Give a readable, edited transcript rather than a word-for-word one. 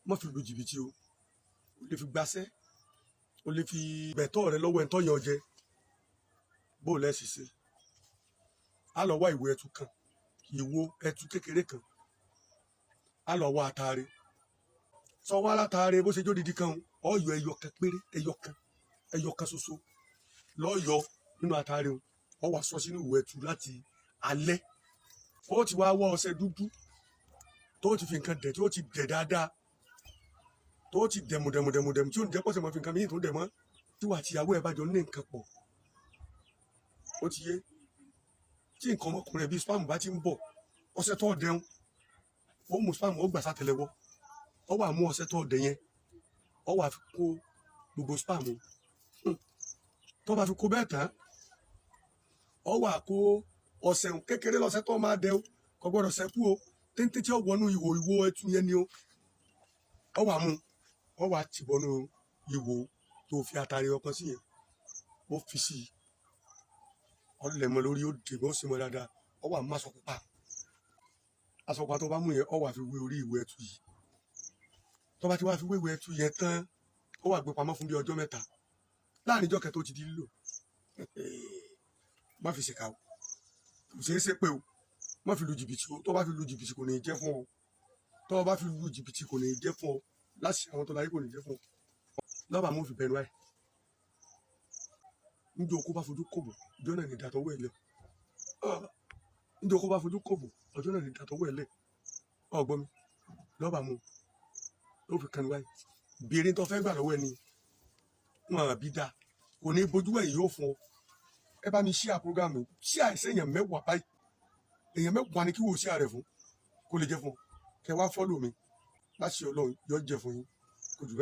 Má fi lu jìbìtì o. O lè fi gbaṣẹ́, o lè fi gbẹ̀tọ́ rẹ lọ́wọ́ ẹ̀ tó yàn jẹ. Bó o lẹ́sìn ṣe, á lọ wá ìwé ẹtu kan, ìwo ẹtu kékeré kan, á lọ wá ataare. Sọ wá látaare bó ṣe jó didi kan, ọ yọ ẹyọ kan péré, ẹyọ kan, ẹyọ kan ṣoṣo lọ́yọ nínú ataare o. Ọ wà sọ sínú ìwé ẹtu láti alẹ́. Ó ti wá wá ọṣẹ dúdú tó ti fi nǹkan dẹ̀, tí ó ti dẹ̀ dáadáa, tó ti dẹ̀mù dẹ̀mù dẹ̀mù dẹ̀mù, tí ò ní jẹ́ pọ̀sẹ̀ mọ́ fi nǹkan mìíràn tó dẹ̀ mọ́. Tí wà tìyàwó ẹ̀ bá jọ ní nǹkan pọ̀, ó ti yé, tí nǹkan ọmọkùnrin bíi sperm bá ti ń bọ̀, ọṣẹ tó dẹun, ó mú sperm, ó gbà sátẹ́lẹwọ́, ó wà mú ọṣẹ tó dẹ yẹn, ó wà fi kó gbogbo sperm. Tó bá fi kó bẹ́ẹ̀ tán, ó wà kó ọṣẹ kékeré lọ́ṣẹ tó máa dẹ o, kò gbọ́dọ̀ ṣẹ́kù o. Téńté tí ó wọnú ihò ìwo ẹtu yẹn ni o. Ó wà mú, ó wà tì bọnú ihò tó fi àtàrí ọkàn sí yẹn, ó fi sí i, ó lẹ̀ mọ́ lórí, ó dè mọ́ sí mọ́ dáadáa. Ó wà mú aṣọ pupa. Aṣọ pupa tó bá mú yẹn, ó wà fi wé orí ìwé ẹtu yìí. Tó bá ti wá fi wé ìwé ẹtu yẹn tán, ó wà gbé pamọ́ fún bí ọjọ́ 3. Láàrin ọjọ́ kẹta, ó ti di lílò. Má fi ṣèkà o, kò ṣeé ṣe pé o má fi lu jìbìtì o. Tó bá fi lu jìbìtì, kò ní í jẹ́ fún ọ. Tó bá fi lu jìbìtì, kò ní í jẹ́ fún ọ. Láti àwọn tó láyé, kò ní í jẹ́ fún ọ. Lọ́ba mú fi bẹ̀rù ẹ̀ níjọ́ okó bá fojú kòbò, ọjọ́ náà ní ìdàtọ̀wọ́ ẹ̀ lẹ̀. Níjọ́ okó bá fojú kòbò, ọjọ́ náà ní ìdàtọ̀wọ́ ẹ̀ lẹ̀. Ọgbọ́n mi, lọ́ba mú ló fi kanu báyìí, béèrè tó fẹ́ gbà lọ́wọ́ ẹni wọn àbí dáa, kò ní bójú ẹ̀, yóò fún ọ. Ẹ bá mi share program, share ẹsẹ̀ èèyàn 10 báyìí. Èèyàn 10 ni kí wò ó share rẹ̀ fún, kó lè jẹ́ fún ọ. Kẹ wá follow mi. Láti Ọlọ́run, yóò jẹ́ fún yín, kò jù bẹ́ẹ̀.